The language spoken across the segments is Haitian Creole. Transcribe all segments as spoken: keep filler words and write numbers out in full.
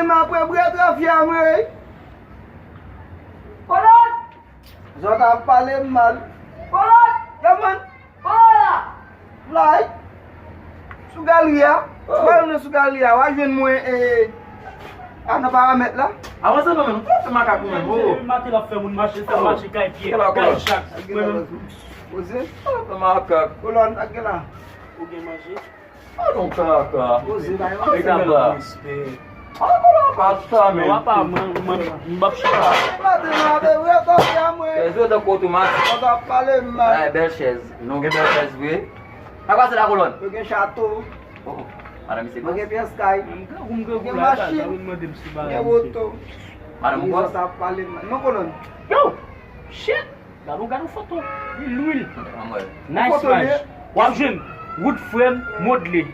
M apre bwè trafya mwen. Kolòn! Zòt ap pale m mal. Kolòn! Yo, man. Kolòn la! Like. Sou galri a. Oh. Ou pa wè nou sou galri a. W a jwenn mwen, eh, a nan paramèt la. Avanse non, men. Ou fè makak ou menm, oh. Maten l ap fè moun mache, fè mache kay pye, kay chak. Poze. Ou fè makak. Kolòn, sa k gen la? Ou gen manje? Alon kaka. Poze bay mwen. Respè. Alon kaka sa men. Papa, mwen, mwen, m ap chita. Maten nan ave vre, papa mwen. Chèz yo tankou otomatik. Papa pale mal. Ay, bèl chèz. Nou gen bèl chèz vre. Sa pase la, Kolòn? Yo gen chato. Oh, oh. Madan misye gen pyès kay. M grangou, m grangou la, sa vin mande m si bagay. Gen moto. Madan misye. Sa pale mal. Non, Kolòn. Yo! Shit! Gade, gade yon foto. Li lwil. Nice imaj. W ap jwenn Wood Frame Modley.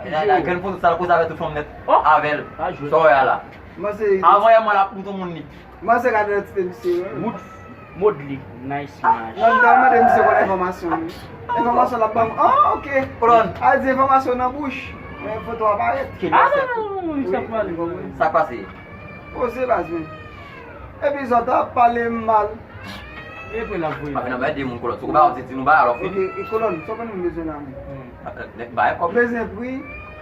Grenn foto sa l poze avè tout fanm nèt. Oh! Avè l. Sa w wè a la. Avan yè mwen l ap moute moun li. Mwen se gade lè ti misye. Wood Modley. Nice imaj. Mwen ta mande misye pou enfòmasyon wi. Enfòmasyon l ap ban m. Ah, ok. Kolòn. A di enfòmasyon nan bouch. Men foto a parèt. Ah, non, non, non, non, sa pale. Sa k pase? Poze baz mwen. Epi zòt ap pale m mal. Epi l ap voye. Mwen ap ede moun, Kolòn. Si w pa di, di nou ba, alò fini. Ok, e Kolòn, sa w konn m bezwen la menm? Nèg bay kòb. Bezwen pri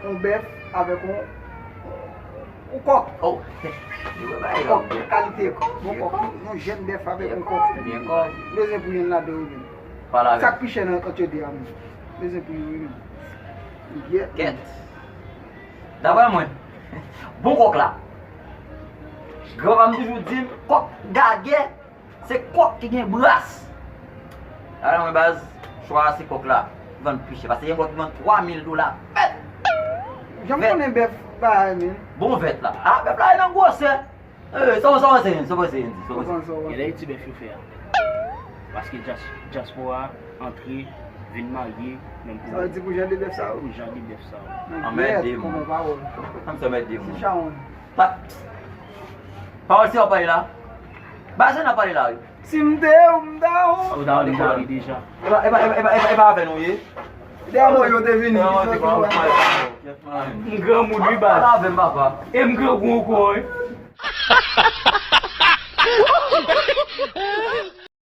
yon bèf avèk yon, yon kòk. Oh. Kòk, kalite kòk, bon kòk. Yon jèn bèf avèk yon kòk. Byen kòk. Bezwen pri youn ladan yo menm. Sa k pi chè nan ant yo de a menm? Bezwen pri yo wi menm. Kèt. Daprè mwen, bon kòk la. Granpa m toujou di m, kòk gagè, se kòk ki gen bras. Ala mwen baz, chwa a se kòk la. Vann pi chè. Paske gen kòk ki vann twa mil dola. Vèt! Jan m konnen bèf bagay men. Bon vèt la. Ah, bèf la e nan gwosè. Eh, sa w, sa w panse, sa w panse, Andy? Sa w panse? Sa w panse? Genlè e ti bèf yo fè a. Paske dyas-, dyaspora antre, vin marye, menm pou. Sa vle di pou jan de bèf sa yo. Pou jan de bèf sa yo. Anmède moun. Kòman pawòl? Kòmsi anmède moun. Ti chawony. Pa, pawòl se w ap pale la. Ba se n ap pale la, wi. Si m te ou, m ta ou. Ou ta ou, m ta ou deja. E pa, e pa, e pa, e pa, e pa avè nou ye. Dèyè mwen yo te vini. M granmoun wi baz. Pale avè m, papa. E m grangou ankò wi.